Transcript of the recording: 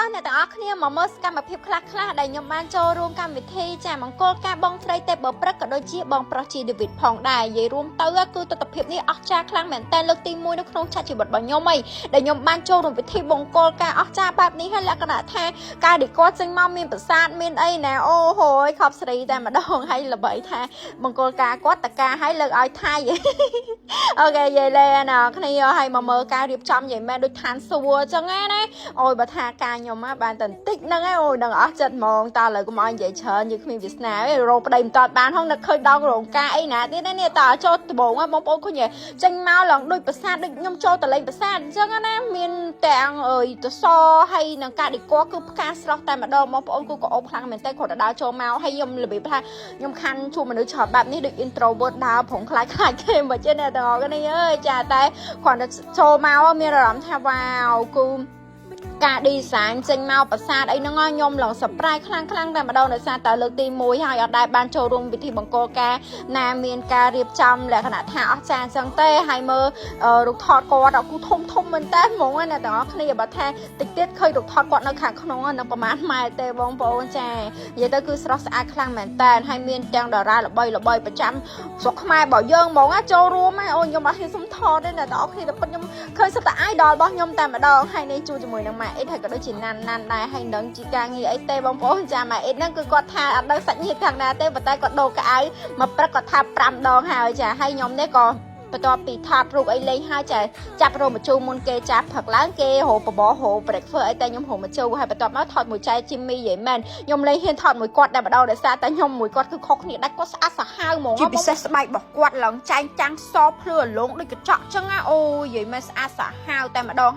តោះអ្នកទាំងអស់គ្នាមកមើលសកម្មភាពខ្លះៗដែលខ្ញុំបានចូលរួមកម្មវិធីចាមង្គលការបងស្រីទេពបើព្រឹកក៏ដូចជាបងប្រុសជីដេវីតផងដែរនិយាយរួមទៅគឺទស្សនភាពនេះអស្ចារ្យខ្លាំងមែនតើលើកទី1នៅក្នុងឆាកជីវិតរបស់ខ្ញុំហីដែលខ្ញុំបានចូលរួមពិធីមង្គលការអស្ចារ្យបែបនេះហើយលក្ខណៈថាការដែលគាត់ចេញមកមានប្រាសាទមានអីណាអូហូយខប់ស្រីតែម្ដងហើយល្បីថាមង្គលការគាត់តការឲ្យលើកឲ្យថៃ OK និយាយលេងណាគ្នាឲ្យមកមើលការរៀបចំនិយាយមែនដូចឋានសួគ៌អញ្ចឹងណាអូយបើថាការខ្ញុំបានតែបន្តិចហ្នឹងឯងអូយនឹងអស់ចិត្តហ្មងតើឥឡូវកុំឲ្យនិយាយច្រើនយើងគ្មានវាសនាទេរកប្តីមិនតាត់បានហងនឹកឃើញដងរោងការអីណាទៀតនេះតើចូលដំបងបងប្អូនឃើញចេញមកឡើងដូចប្រាសាទដូចខ្ញុំចូលតលេងប្រាសាទអញ្ចឹងណាមានទាំងអើយទសហើយនឹងការឌីកគឺផ្កាស្រស់តែម្ដងបងប្អូនគឺក៏អូបខ្លាំងមែនតើគាត់ទៅដើរចូលមកហើយខ្ញុំរបៀបថាខ្ញុំខានជួបមនុស្សច្រើនបែបនេះដូច introvert ដើរប្រងខ្លាចខ្លាចគេមិនចេះអ្នកទាំងអស់គ្នាអើយចាតែគ្រាន់តែចូលមកមានអារម្មណ៍ថាវ៉ាវគឺការ design ចេញមកប្រាសាទអីហ្នឹងខ្ញុំឡើង surprise ខ្លាំងខ្លាំងតែម្ដងដោយសារតែលើកទី1ហើយអត់ដែលបានចូលរួមពិធីមង្គលការណាមានការរៀបចំលក្ខណៈថាអស្ចារ្យអញ្ចឹងទេហើយមើលរូបថតគាត់គូធំធំមែនតើហ្មងណាទាំងអស់គ្នាបើថាតិចទៀតឃើញរូបថតគាត់នៅខាងក្នុងនឹងប្រហែលម៉ែត្រទេបងប្អូនចានិយាយទៅគឺស្រស់ស្អាតខ្លាំងមែនតើហើយមានទាំងតារាល្បីល្បីប្រចាំស្រុកខ្មែររបស់យើងហ្មងចូលរួមអូខ្ញុំអត់ហ៊ានសុំថតទេណាទាំងអស់គ្នាតែពិតខ្ញុំឃើញសិតតែ idol របស់ខ្ញុំតែម្ដងហើយនេះជួជាមួយនឹងម៉ាអ៊ីតហើយក៏ដូចជាណាន់ណាន់ដែរហើយមិនដឹងជាការងារអីទេបងប្អូនចាម៉ាអ៊ីតហ្នឹងគឺគាត់ថាអត់ដឹងសាច់ញាតិខាងណាទេប៉ុន្តែគាត់ដូរកៅអៅមកព្រឹកគាត់ថា5ដងហើយចាហើយខ្ញុំនេះក៏បន្ទាប់ពីថតរូបអីលេងហើយចាចាប់រោមជូរមុនគេចាប់ផឹកឡើងគេរោបបររោ breakfast អីតែខ្ញុំរោមជូរហើយបន្ទាប់មកថតមួយចែជីមីនិយាយមែនខ្ញុំលេងហ៊ានថតមួយគាត់តែម្ដងដោយសារតែខ្ញុំមួយគាត់គឺខុសគ្នាដាច់គាត់ស្អាតសាហាវហ្មងជាពិសេសស្បែករបស់គាត់ឡើងចែងចាំងសភ្លឺអលងដូចកញ្ចក់ចឹងណាអូយនិយាយមែនស្អាតសាហាវតែម្ដង។